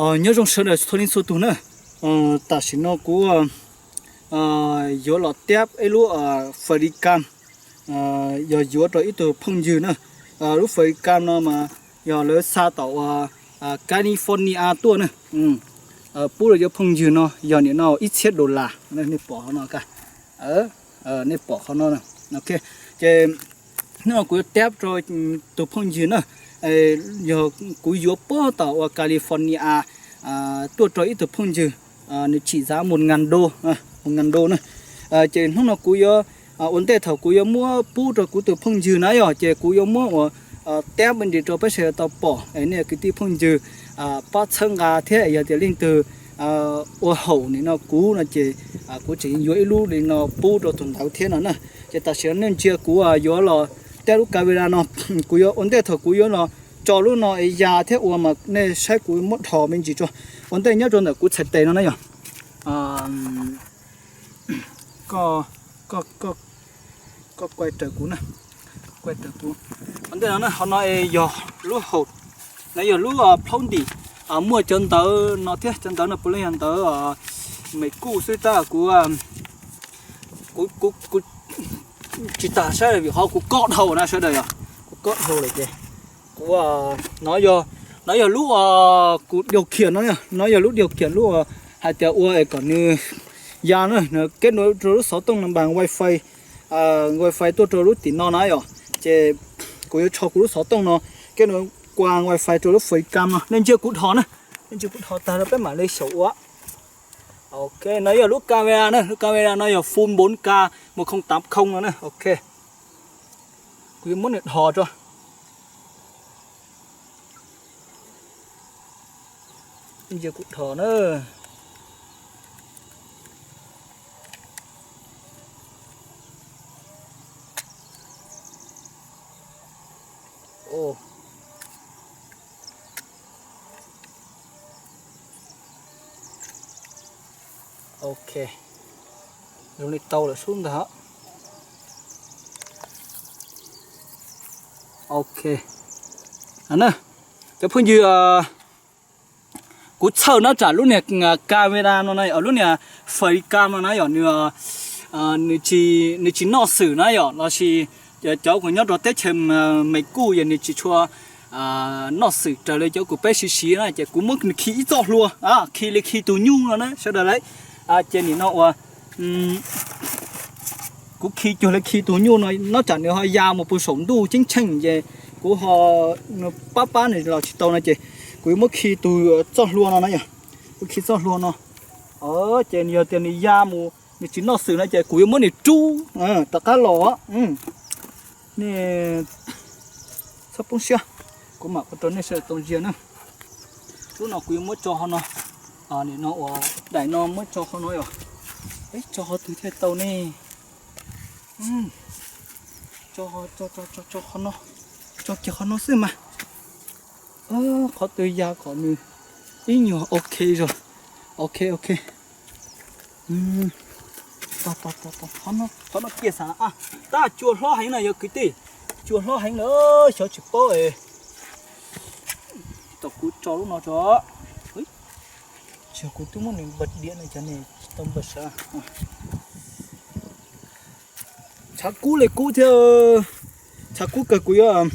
Nyob zoo sawv daws txhua leej txhua tus na. Tam sim no kuv yuav los tiab ib lub Fairy Cam, yog yuav rau ib tug phooj ywg na. Lub Fairy Cam no mas yog lawv xa tom uas California tuaj na. Pub rau cov phooj ywg no yog nim no ib txhiab dollar. Nej pom qhov no, nej pom qhov no. Ok, ces hnub no kuv yuav tiab rau tus phooj ywg na, yog kuv yuav puag tom uas California tuaj rau ib tug phooj ywg, nws tsim zav mus ngas do, mus ngas do na. Ces hnub no kuv yuav, ua ntej thaum kuv yuav muab pub rau kuv tus phooj ywg na yom, ces kuv yuav muab ua tiab me ntsis rau peb sawv daws tau pom es nej kwv tij phooj ywg pab txhawb nqa thiab. Yog tias leej twg ua haum nim no kuv no ces kuv tseem yuav ib lub li no pub rau tus ntawd thiab no na. Ces tam sim no nej ntsia kuv yuav los tiab lub camera no, kuv yuav ua ntej thaum kuv yuav los tso lub no es ya thiab ua mas nej saib kuv muab dhos me ntsis tso. Ua ntej nyob rau ntawm kuv txhais tes no na yog, koj, koj, koj kuaj raws kuv na, kuaj raws kuv. Ua ntej no na, qhov no es yog lub haum, no yog lub plaub ntim, muaj cov ntawv no thiab, cov ntawv no puav leej yog ntawv Mes Kuj xwb tab kuv, kuv, kuv, kuv tsis tas saib vim qhov kuv kob dhau na sawv daws yom, kuv kob dhau lawm ces kuv, no yog, no yog lub, kuv điều khiển no, no yog lub điều khiển lub hais tias ua es kom nws ya na, keb nua rau lub xov tooj no bằng wifi, wifi tuaj rau lub tim no na yom. Ces kuv yuav tsho kuv lub xov tooj no keb nua qua wifi rau lub Fairy Cam no. Nej ntsia kuv dhos na, nej ntsia kuv dhos tag rau peb mam li xyaum ua. Ok, no yog lub camera na, lub camera no yog full bốn K một không tám không no na. Ok, kuv yuav muab nws dhos tso. Ntsia kuv dhos na. Ok, zoo li tau lawm xwb ntag. Ok, na, cov phooj ywg, kuv txhawj no tsam lub niag camera no na, lub niag Fairy Cam no na yom, nws, nws tsis noj xwm na yom, lossis cov uas nyob rau teb chaws Mes Kuj yog nws tsis tshua noj xwm raws li cov uas peb siv siv na, ces kuv muab nws khi ib txoj hlua, khi li khi tus nyuj no na sawv daws lauj. Ces nim no uas kuv khi cuag li khi tus nyuj no, nyob tsam nws ho ya mus puag saum ntuj ceeb tsheej ces kuv ho pab pab nws los tsis tau no ces kuv yuav muab khi tus txoj hlua no na yom, kuv khi txoj hlua no. Ces yog tias nws ya mus nws tsis noj xwm no ces kuv yuav muab nws rub rov qab los. Nej txhob poob siab, kuv mam ua rau nej sawv daws tau ntsia na. Lub no kuv yuav muab tso qhov no, nim no uas daim no muab tso qhov no yom. Tso qhov twg thiaj tau ne? Tso, tso, tso, tso qhov no, tso kiag qhov no xwb mas. Qhov twg ya kom nws ib nyuag ok zog. Ok, ok. Qhov no kiag xav, tab cua hlob heev na yog kwv tij, cua hlob heev na, xyov tsis paub. Tau kuv tso lub no tso. Tsis yog kuv twb muab nws npaj diam no cov ne, tsis tau npaj sav. Tshav kub li kub thiab, tshav kub kawg kuv yuav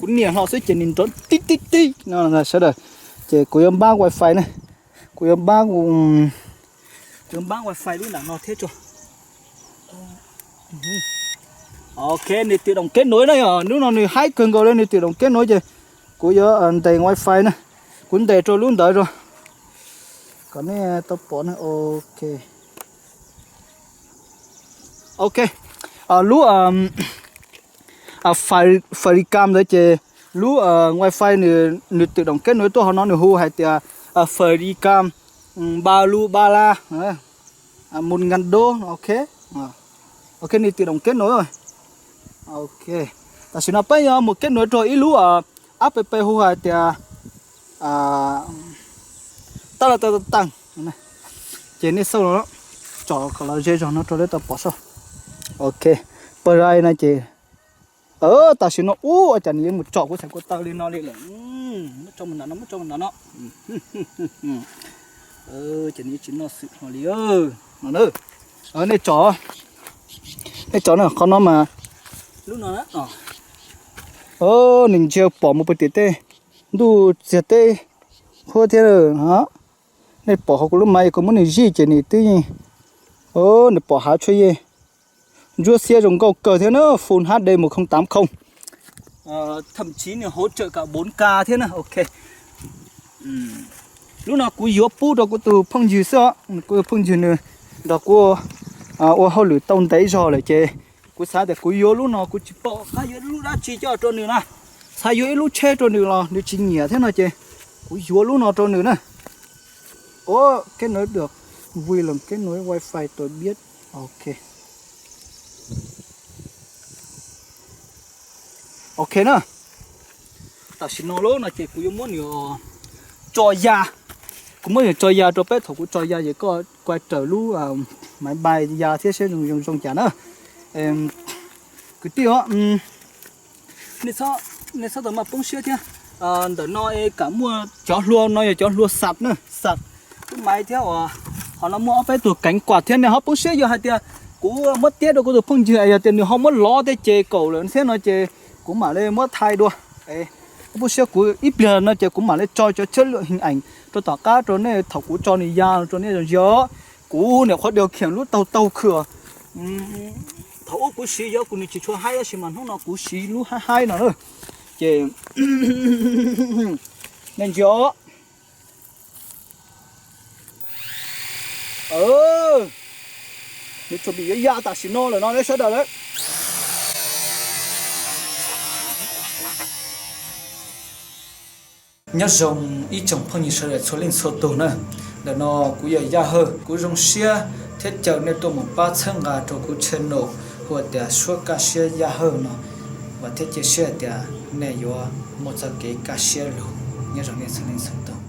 Kuv nias hlo xwb ces nws nrov tib tib tib no sawv daws. Ces kuv yuav npab wifi ne, kuv yuav npab, kuv yuav npab wifi lub nram no thiab tso. Ok, nws tự động kết nối na yom, lub no nws haib kawg nkaus li, nws tự động kết nối ces kuv yuav ntes wifi na, kuv ntes rau lub ntawd rau kom nej tau pom na. Ok, ok, lub Fairycam ntawd ces lub wifi nws, nws tự động kết nối tuaj hauv no nws hu hais tias Fairycam ba lu ba la, mus nkas dub, ok. Ok, nws tự động kết nối. Ok, tam sim no peb yuav mus kết nối rau ib lub app hu hais tias tab la ta ta tag. Ces nej xauj los, tsom kom los ze zog no rau lawv tau pom xauj. Ok, Prai no ces Tam sim no ub, ua cas nws yeej mus tsom kuv txhais ko taw li no li lawm. Muab tso mus ntawm no, muab tso mus ntawm no. Ces nws yeej tsis noj xwm hlo li. Nej tsom, nej tsom na, qhov no mas, lub no, nws ntsia pom mus pem tim tej ntuj txiag teb huab thiab. Nej pom hauv kuv lub maiv, kuv muab nws zij ces nws twb, nws pom hav tshuaj yej. Ntsuab xiab zoo nkauj kawg thiab na, full H D mus không tám không. Thậm chí nws hỗ trợ cả bốn K thiab na. Ok. Lub no kuv yuav pub rau kuv tus phooj ywg xwb os. Kuv tus phooj ywg nws nrog kuv ua hauj lwm tau ntev zog lawm ces kuv xav tias kuv yuav lub no, kuv tsis pom qab yuav lub dab tsi coj rau nws na. Xav yuav ib lub tsheb rau nws los nws tsis nyiam thiab no ces kuv yuav lub no rau nws na. Ua, kết nối được, vui lòng kết nối wifi tôi biết. Ok. Ok na. Tam sim no lub no ces kuv yuav muab nws tso ya. Kuv muab nws tso ya rau peb, thaum kuv tso ya ces koj kuaj raws lub maiv npai ya thiab seb zoo zoo cas na. Kwv tij os, nej txhob tau maj poob siab thiab. Ntawm no es kam muaj cov hlua no yog cov hlua xam na, xam lub maiv thiab uas qhov no muaj ob peb tug keev kuam thiab. Nej ho poob siab yog hais tias kuv muab tiab rau kuv tus phooj ywg es yog tias nws ho muab lov tej ces kaum lawm thiab no ces kuv mam li muab thais dua. Poob siab, kuv ib pliag no ces kuv mam li tso cov chất lượng hình ảnh rau tom qab rau nej thaum kuv tso nws ya rau nej ntsia. Kuv niam qhuav điều khiển lub taug taug khwm. Thaum ub kuv siv yog kuv nws tsis tshua haib tab sis mas hnub no kuv siv lub haib haib no na. Ces nej ntsia. Nws tsuas pib yuav ya tam sim no lawm no sawv daws. Nyob zoo ib tsoom phooj ywg sawv daws txhua leej txhua tus na. Ntawm no kuv yog Yaj Hawj, kuv zoo siab thiab caw nej tuaj mus pab txhawb nqa rau kuv channel hu ua tias Suab Kaj Siab Yaj Hawj no, vam thiab cia siab hais tias nej yuav muaj txoj kev kaj siab lug. Nyob zoo nej txhua leej txhua tus.